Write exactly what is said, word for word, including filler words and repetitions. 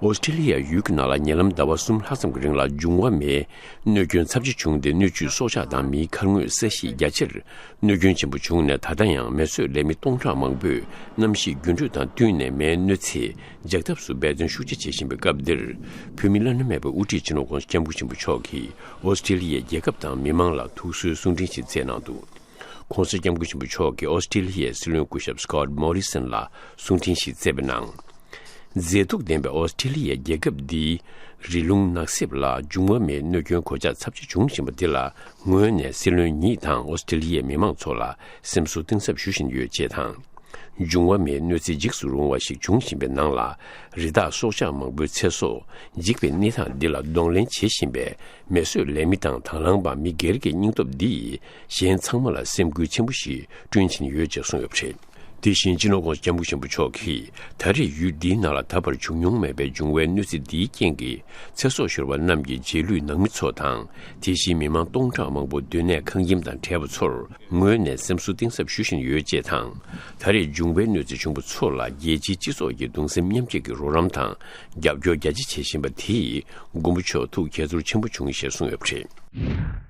ཨོ་སི་ཀྲི་ལི་ཡ་ཡུལ་གྱི་ནང་ལ་ཉེ་ལམ་ཟླ་བ་གསུམ་ལྷག་ཙམ་གྱི་རིང་ལ་འབྱུང་བ་མེའི་གནོད་སྐྱོན་ཚབས་ཆེ་བྱུང་སྟེ། སྣོད་བཅུད་སྲོག་ཆགས་དང་མིའི་མཁར་དངོས་ས་གཞི་རྒྱ་ཆེར་གནོད་སྐྱོན་ཆེན་པོ་བྱུང་ནས། ད་ལྟ་ཡང་མེ་གསོད་ལས་མི་སྟོང་ཕྲག་མང་པོས་གནམ་གཤིས་འགྱུར་འགྲོས་དང་བསྟུན་ནས་མེའི་གནོད་འཚེ་འཇགས་ཐབས་སུ་འབད་བརྩོན་ཤུགས་ཆེ་བྱེད་བཞིན་པའི་སྐབས་འདིར། བོད་མི་བླ་ན་མེད་པའི་དབུ་ཁྲིད་སྤྱི་ནོར་༸གོང་ས་༸སྐྱབས་མགོན་ཆེན་པོ་མཆོག་གིས་ཨོ་སི་ཀྲི་ལི་ཡའི་རྒྱལ་ཁབ་དང་མི་མང་ལ་ཐུགས་གསོའི་གསུང་འཕྲིན་ཞིག་སྩལ་གནང་འདུག ༸གོང་ས་༸སྐྱབས་མགོན་ཆེན་པོ་མཆོག་གིས་ཨོ་སི་ཀྲི་ལི་ཡའི་སྲིད་བློན་སྐུ་ཞབས་Scott Morrison་ལ་གསུང་འཕྲིན་ཞིག་སྩལ་བའི་ནང་། མཛེས་སྡུག་ལྡན་པའི་ཨོ་སི་ཀྲི་ལི་ཡའི་རྒྱལ་ཁབ་འདིའི་རི་ལུང་ནགས་གསེབ་ལ་འབྱུང་བ་མེའི་གནོད་སྐྱོན་གོད་ཆག་ཚབས་ཆེ་འབྱུང་བཞིན་པ་འདི་ལ། ངོས་ནས་སྲིད་བློན་ཉིད་དང་ཨོ་སི་ཀྲི་ལི་ཡའི་མི་མང་ཚོ་ལ་སེམས་གསོ་གཏིང་ཟབ་ཞུ་བཞིན་ཡོད་ཅེས་དང་། འབྱུང་བ་མེའི་གནོད་འཚེ་འཇིགས་སུ་རུང་བ་ཞིག་འབྱུང་བཞིན་པའི་ནང་ལ། རི་དྭགས་སྲོག་ཆགས་མང་པོའི་ཚེ་སྲོག་འཇིག་པའི་གནས་སྟངས་འདི་ལ་གདོང་ལེན་བྱེད་བཞིན་པའི་མེ་གསོད་ལས་མི་དང་དང་བླངས་པ་མི་སྒེར་གྱི་སྙིང་སྟོབས་འདིས་གཞན་ཚང་མ་ལ་སེམས་འགུལ་ཆེན་པོ་ཞིག་བསྐྲུན་བཞིན་ཡོད་ཅེས་གསུངས་ཡོད་པ་རེད། དེ་བཞིན་སྤྱི་ནོར་༸གོང་ས་༸སྐྱབས་མགོན་ཆེན་པོ་མཆོག་གིས། ད་རེས་ཡུལ་འདིའི་ནང་ལ་ད་བར་བྱུང་མྱོང་མེད་པའི་འབྱུང་བའི་གནོད་འཚེ་འདིའི་རྐྱེན་གྱིས་ཚེ་སྲོག་ཤོར་བ་རྣམས་ཀྱི་རྗེས་ལུས་ནང་མི་ཚོ་དང་། དེ་བཞིན་མི་མང་སྟོང་ཕྲག་མང་པོ་སྡོད་གནས་ཁང་ཁྱིམ་དང་བྲལ་བ་ཚོར་ངོས་ནས་སེམས་གསོ་གཏིང་ཟབ་ཞུ་བཞིན་ཡོད་ཅེས་དང་། ད་རེས་འབྱུང་བའི་གནོད་འཚེ་བྱུང་བ་ཚོ་ལ་རྒྱལ་སྤྱིའི་སྤྱི་ཚོགས་ཀྱི་གདུང་སེམས་མཉམ་སྐྱེད་ཀྱི་རོགས་རམ་དང་རྒྱབ་སྐྱོར་རྒྱ་ཆེ་བྱེད་བཞིན་པ་དེས་མགོན་པོ་མཆོག་ཐུགས་དགྱེས་ཚོར་ཆེན་པོ་བྱུང་ཞེས་གསུངས་ཡོད་པ་རེད།